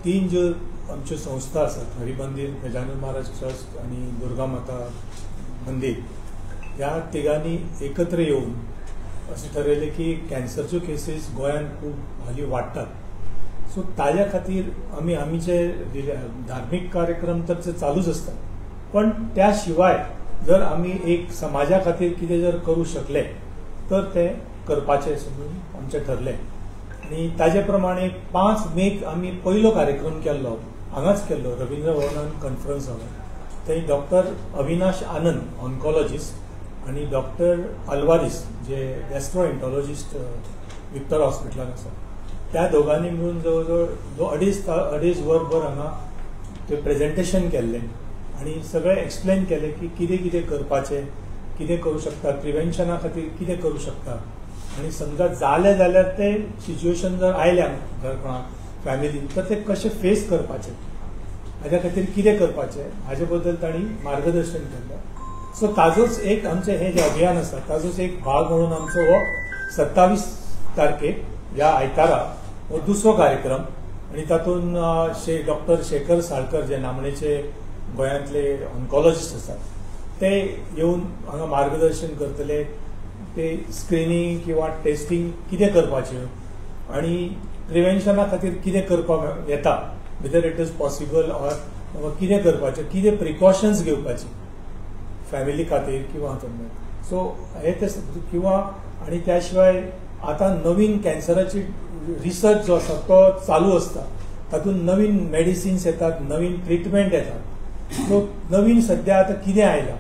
तीन ज्यो आमच्यो संस्था आसात, हरिमंदीर, गजानन महाराज ट्रस्ट आनी दुर्गा माता मंदीर, ह्या तिगांनी एकत्र येवन अशें ठरयलें की कॅन्सरच्यो केसीस गोंयांत खूब हालीं वाडटात. सो ताज्या खातीर आमी आमचे धार्मीक कार्यक्रम तर ते चालूच आसतात, पण त्या शिवाय जर आमी एक समाजा खातीर कितें जर करूं शकले तर ते करपाचें समजून आमचें ठरलें. आनी ताजे प्रमाणे 5 मेक आमी पयलो कार्यक्रम केल्लो, हांगाच केल्लो, रवींद्र भवनान कॉन्फरन्स हॉलान. थंय डॉक्टर अविनाश आनंद ऑन्कोलॉजिस्ट आनी डॉक्टर अल्वारीस जे गॅस्ट्रोएंटॉलॉजिस्ट विक्टर हॉस्पिटलान आसा, त्या दोगांनी मिळून जवळ जवळ अडीच वरभर हांगा ते प्रेजेंटेशन केल्लें आनी सगळें एक्सप्लेन केलें की कितें कितें करपाचें, कितें करूं शकता, प्रिवेन्शना खातीर कितें करूं शकता, आनी समजा जालें जाल्यार तें सिच्युएशन जर आयलें घर कोणाक फॅमिलीन तर ते कशें फेस करपाचें, हाज्या खातीर कितें करपाचें हाजे बद्दल तांणी मार्गदर्शन केल्लें. सो ताजोच एक आमचें हें जें अभियान आसा ताजोच एक भाग म्हणून आमचो हो 27 तारखेक ह्या आयतारा हो दुसरो कार्यक्रम. आनी तातूंत डॉक्टर शेखर साळकर जे नामनेचे गोंयांतले ऑन्कोलॉजिस्ट आसात ते येवन हांगा मार्गदर्शन करतले, ते स्क्रिनींग किंवा टेस्टिंग कितें करपाचें आनी प्रिवेन्शना खातीर कितें करपाक येता, whether it is possible or कितें करपाचें, कितें प्रिकॉशन्स घेवपाची फॅमिली खातीर किंवा सो हे ते किंवा. आनी त्या शिवाय आतां नवीन कॅन्सराची रिसर्च जो आसा तो चालू आसता, तातूंत नवीन मेडिसिन्स येतात, नवीन ट्रिटमेंट येतात. सो नवीन सद्या आतां कितें आयलां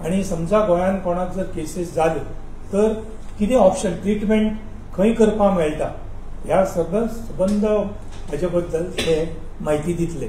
आनी समजा गोंयांत कोणाक जर केसीस जाल्यो तर कितें ऑप्शन ट्रिटमेंट खंय करपाक मेळटा, ह्या सगळं संबंद हाजे बद्दल ते म्हायती दितले.